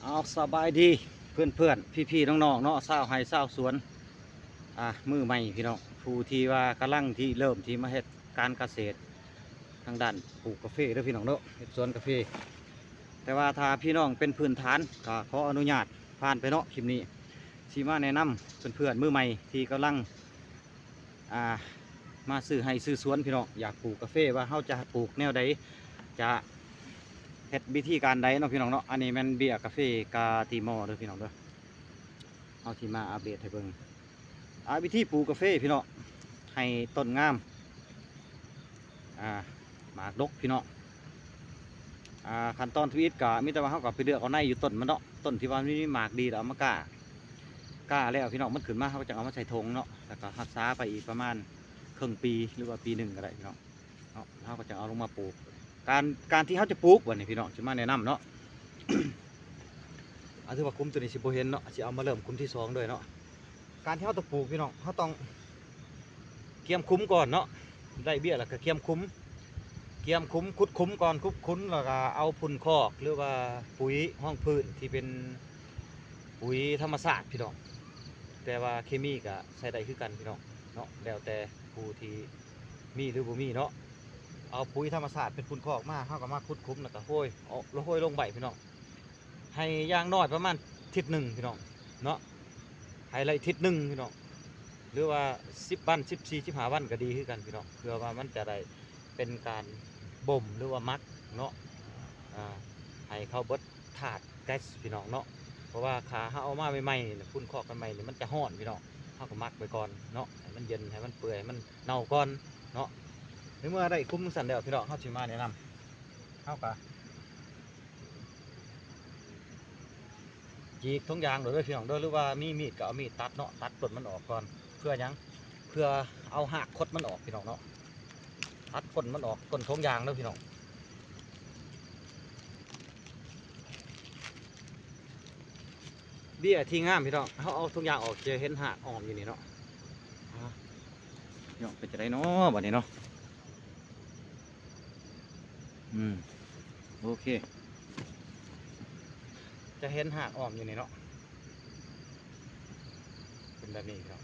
ເອົາ ສະບາຍດີເພື່ອນໆ ພີ່ໆ ນ້ອງໆ ເນາະ ຊາວໄຮ່ຊາວສວນ ອ່າ ມືໃໝ່ພີ່ນ້ອງ ຜູ້ທີ່ວ່າກຳລັງທີ່ເລີ່ມທີ່ມາເຮັດການກະເສດ ທາງດ້ານປູກກາເຟເດີພີ່ນ້ອງເດີ ເຮັດສວນກາເຟ. ແຕ່ວ່າຖ້າພີ່ນ້ອງເປັນພື້ນຖານ ກໍຂໍອະນຸຍາດຜ່ານໄປເນາະ ຄລິບນີ້ຊິມາແນະນຳເພື່ອນໆ ມືໃໝ່ທີ່ກຳລັງ ອ່າ ມາຊື້ໄຮ່ຊື້ສວນພີ່ນ້ອງ ຢາກປູກກາເຟ ວ່າເຮົາຈະປູກແນວໃດ ຈະເຮັດວິທີການໃດເນາະພີ່ນ້ອງເນາະ. ອັນນີ້ແມ່ນເບ້ຍກາເຟກາຕີມໍເດີພີ່ນ້ອງເດີ ເຮົາຊິມາອັບເດດໃຫ້ເບິ່ງ ອ່າ ວິທີປູກກາເຟພີ່ນ້ອງ ໃຫ້ຕົ້ນງາມ ອ່າ ໝາກດົກພີ່ນ້ອງ. ອ່າ ຂັ້ນຕອນທຳອິດກະມີແຕ່ວ່າເຮົາກໍໄປເລືອກເອົາໃນຢູ່ຕົ້ນມັນເນາະ ຕົ້ນທີ່ວ່າມັນມີໝາກດີ ແລ້ວເອົາມາກ້າ ກ້າແລ້ວພີ່ນ້ອງ ມັນຂຶ້ນມາ ເຮົາກໍຈະເອົາມາໃສ່ຖົງເນາະ ແລ້ວກໍຮັກສາໄປອີກປະມານເຄິ່ງປີ ຫຼືວ່າປີໜຶ່ງກໍໄດ້ພີ່ນ້ອງເນາະ ເຮົາກໍຈະເອົາລົງມາປູກ. ການ ການທີ່ເຮົາຈະປູກບັດນີ້ພີ່ນ້ອງ ຊິມາແນະນຳເນາະ ອາ ຖືວ່າຄຸ້ມໂຕນີ້ຊິບໍ່ເຫັນເນາະ ຊິເອົາມາເລີ່ມຄຸ້ມທີສອງເລີຍເນາະ. ການທີ່ເຮົາຕ້ອງປູກພີ່ນ້ອງ ເຮົາຕ້ອງກຽມຄຸ້ມກ່ອນເນາະ ໄດ້ເບ້ຍແລ້ວກໍກຽມຄຸ້ມ ກຽມຄຸ້ມ ຂຸດຄຸ້ມກ່ອນ ຂຸດຄຸ້ມແລ້ວກໍເອົາຝຸ່ນຄອກ ຫຼືວ່າປຸ໋ຍຮອງພື້ນທີ່ເປັນປຸ໋ຍທຳມະຊາດພີ່ນ້ອງ ແຕ່ວ່າເຄມີກໍໃຊ້ໄດ້ຄືກັນພີ່ນ້ອງເນາະ ແລ້ວແຕ່ຜູ້ທີ່ມີ ຫຼືບໍ່ມີເນາະ. ເອົາປຸ໋ຍທຳມະຊາດເປັນຝຸ່ນຄອກມາ ເຮົາກໍມາຂຸດຂຸມ ແລ້ວກໍໂຮຍ ເອົາ ໂຮຍລົງໄວ້ພີ່ນ້ອງ. ໃຫ້ຢ່າງໜ້ອຍປະມານທິດໜຶ່ງພີ່ນ້ອງເນາະ ໃຫ້ໄດ້ທິດໜຶ່ງພີ່ນ້ອງ ຫຼືວ່າສິບວັນ ສິບສີ່ ສິບຫ້າວັນກໍດີຄືກັນພີ່ນ້ອງ ເພື່ອວ່າມັນຈະໄດ້ເປັນການບົ່ມ ຫຼືວ່າໝັກເນາະ ອ່າ ໃຫ້ເຂົາເບິດທາດແກັສພີ່ນ້ອງເນາະ. ເພາະວ່າຖ້າເຮົາເອົາມາໃໝ່ໆ ຝຸ່ນຄອກໃໝ່ໆນີ້ ມັນຈະຮ້ອນພີ່ນ້ອງ ເຮົາກໍໝັກໄວ້ກ່ອນເນາະ ໃຫ້ມັນເຢັນ ໃຫ້ມັນເປື່ອຍ ໃຫ້ມັນເນົ່າກ່ອນເນາະ. ໃນເມື່ອໄດ້ຄຸມຈັ່ງຊັ້ນແລ້ວພີ່ນ້ອງ ເຮົາຊິມາແນະນຳ ເຮົາກໍ ຈີກຖົງຢາງໂລດເດີພີ່ນ້ອງເດີ ຫຼືວ່າມີມີດກໍເອົາມີດຕັດເນາະ ຕັດຕົ້ນມັນອອກກ່ອນ. ເພື່ອຫຍັງ? ເພື່ອເອົາຮາກຄົດມັນອອກພີ່ນ້ອງເນາະ ຕັດຕົ້ນມັນອອກ ຕົ້ນຖົງຢາງເດີພີ່ນ້ອງ. ເບ້ຍທີ່ງາມພີ່ນ້ອງ ເຮົາເອົາຖົງຢາງອອກ ຈະເຫັນຮາກອ້ອມຢູ່ນີ້ເນາະ. ອ່າ ພີ່ນ້ອງ ເປັນຈັ່ງໃດເນາະ ບັດນີ້ເນາະ? ອືມ ໂອເຄ ຈະເຫັນຮາກອ້ອມຢູ່ນີ້ເນາະ ເປັນແບບນີ້ພີ່ນ້ອງ.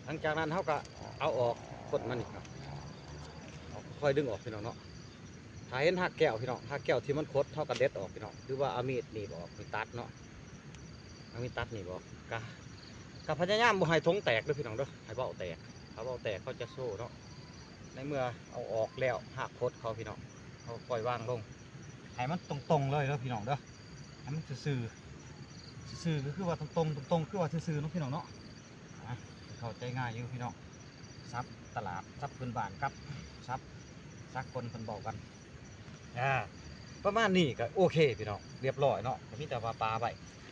ຫຼັງຈາກນັ້ນເຮົາກໍເອົາອອກ ກົດມັນນີ້ເນາະ ເອົາ ຄ່ອຍດຶງອອກພີ່ນ້ອງເນາະ. ຖ້າເຫັນຮາກແກ້ວພີ່ນ້ອງ ຮາກແກ້ວທີ່ມັນຂົດ ເຮົາກໍເດັດອອກພີ່ນ້ອງ ຫຼືວ່າເອົາມີດໜີບອອກ ມີດຕັດເນາະ ເອົາມີດຕັດໜີບອອກ. ກະ ກະພະຍາຍາມບໍ່ໃຫ້ຖົງແຕກເດີພີ່ນ້ອງເດີ ໃຫ້ເບົ້າແຕກ ຖ້າເບົ້າແຕກເຂົາຈະໂຊເນາະ. ໃນເມື່ອເອົາອອກແລ້ວ ຮາກຂົດເຂົາພີ່ນ້ອງ ເຮົາຄ່ອຍວາງລົງ ໃຫ້ມັນຕົງໆເລີຍເດີພີ່ນ້ອງເດີ ໃຫ້ມັນຊື່ໆ ຊື່ໆ ກໍຄືວ່າຕົງໆ ຕົງໆ ຄືວ່າຊື່ໆເນາະພີ່ນ້ອງເນາະ. ອ່າ ເຂົ້າໃຈງ່າຍຢູ່ພີ່ນ້ອງ ສັບຕະຫຼາດ ສັບພື້ນບ້ານກັບສັບສາກົນເພິ່ນເວົ້າກັນ ອ່າ ປະມານນີ້ກໍໂອເຄພີ່ນ້ອງ ຮຽບຮ້ອຍເນາະ ກໍມີແຕ່ວ່າປະໄວ້.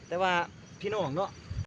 ແຕ່ວ່າພີ່ນ້ອງເນາະ